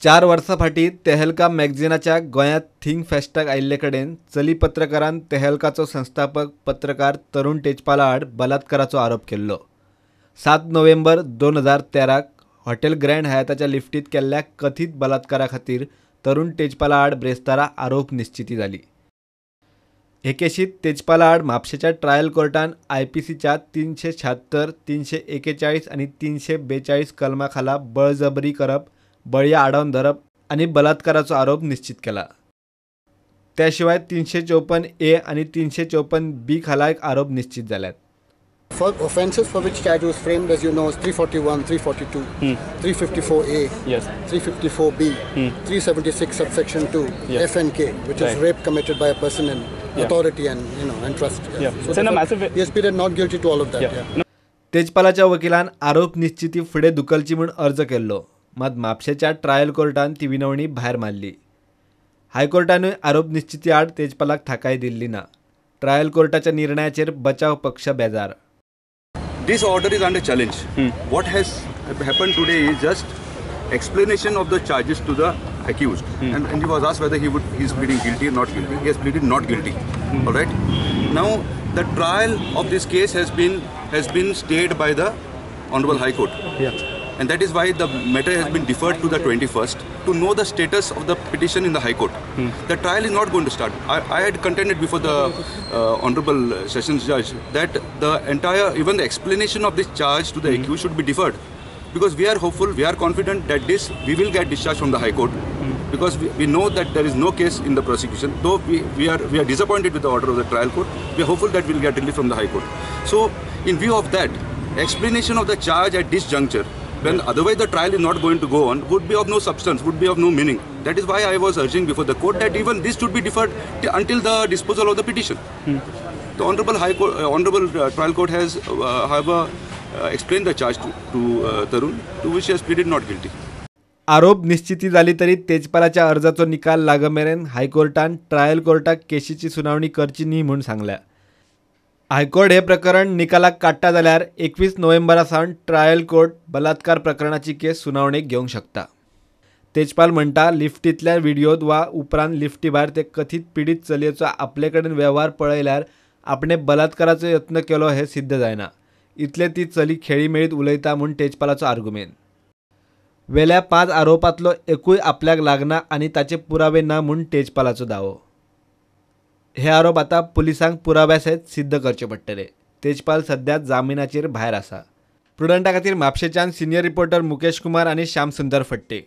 4 वर्सां फाटीं तेहलका मॅगझिनाच्या गोंयांत थिंक फेस्टाक आयिल्ले कडेन चली पत्रकारान तेहलकाचो संस्थापक पत्रकार तरुण तेजपाला आड बलात्काराचो आरोप केल्लो. 7 नोव्हेंबर 2013 हॉटेल ग्रँड हयाताच्या लिफ्टींत केल्ल्या कथीत बलात्कारा खातीर तरुण तेजपाला आड ब्रेस्तारा आरोप निश्चिती जाली. हे केशींत तेजपाला आड म्हापशेच्या ट्रायल कोर्टान आयपीसीच्या 376, 341 आनी 342 कलमा खाला बळजबरी करप, बळयां आडावन धरप आनी बलात्काराचो आरोप निश्चित केला. त्या शिवाय 354A आनी 354B खाला एक आरोप निश्चित जाल्यात. For offences for which charge was framed, as you know, is 341, 342, 354A, yes, 354B, 376 subsection 2, yes, F and K, which right, is rape committed by a person in authority and, you know, and trust. Yeah. So so massive. He has pleaded not guilty to all of that. Yeah. तेजपालाच्या वकिलान आरोप निश्चिती फुडें धुकलची म्हूण अर्ज केल्लो, मात म्हापशेच्या trial कोर्टान ती विनवणी भायर मारली. हायकोर्टानूय आरोप निश्चिती आड तेजपालाक थाकाय दिल्ली ना. ट्रायल कोर्टाच्या निर्णयाचेर बचाव पक्ष बेजार. This order is under challenge. What has happened today is just explanation of the charges to the accused. And he was asked whether he is pleading guilty or not guilty. He has pleaded not guilty. All right. Now the trial of this case has been stayed by the Honorable High Court. Yeah. And that is why the matter has been deferred to the 21st to know the status of the petition in the High Court. The trial is not going to start. I had contended before the Honorable Sessions Judge that the entire, even the explanation of this charge to the accused should be deferred, because we are hopeful, we are confident that this, we will get discharged from the High Court, because we know that there is no case in the prosecution. Though we are disappointed with the order of the trial court, we are hopeful that we will get relief from the High Court. So in view of that, explanation of the charge at this juncture, when otherwise the trial is not going to go on, would be of no substance, would be of no meaning. That is why I was urging before the court that even this should be deferred until the disposal of the petition. The Honorable High Court, Honorable Trial Court has, however, explained the charge to Tarun, to which he has pleaded not guilty. आरोप निश्चिती जाली तरी तेजपालाच्या अर्जाचो निकाल लागमेरेन हायकोर्टान trial कोर्टाक केशीची सुनावणी करची न्ही म्हूण सांगल्या. हायकोर्ट हे प्रकरण निकालाक काडटा जाल्यार 21 नोव्हेंबरा सावन ट्रायल कोर्ट बलात्कार प्रकरणाची केस सुनावणेक घेवंक शकता. तेजपाल म्हणटा, लिफ्टींतल्या व्हिडियोत वा उपरांत लिफ्टी भायर ते कथीत पिडीत चलयेचो आपले कडेन वेव्हार पळयल्यार आपणे बलात्काराचो यत्न केलो हें सिद्ध जायना, इतले ती चली खेळीमेळीत उलयता म्हूण तेजपालाचो आर्गुमेंत. वेल्या 5 आरोपांतलो एकूय आपल्याक लागना आनी ताचे पुरावे ना म्हूण तेजपालाचो दावो. हे आरोप आतां पुलिसांक पुराव्या सयत सिद्ध करचे पडटले. तेजपाल सध्या जामिनाचेर भायर आसा. प्रुडंटा खातीर म्हापशेच्यान सिनियर रिपोर्टर मुकेश कुमार आनी श्याम सुंदर फट्टे.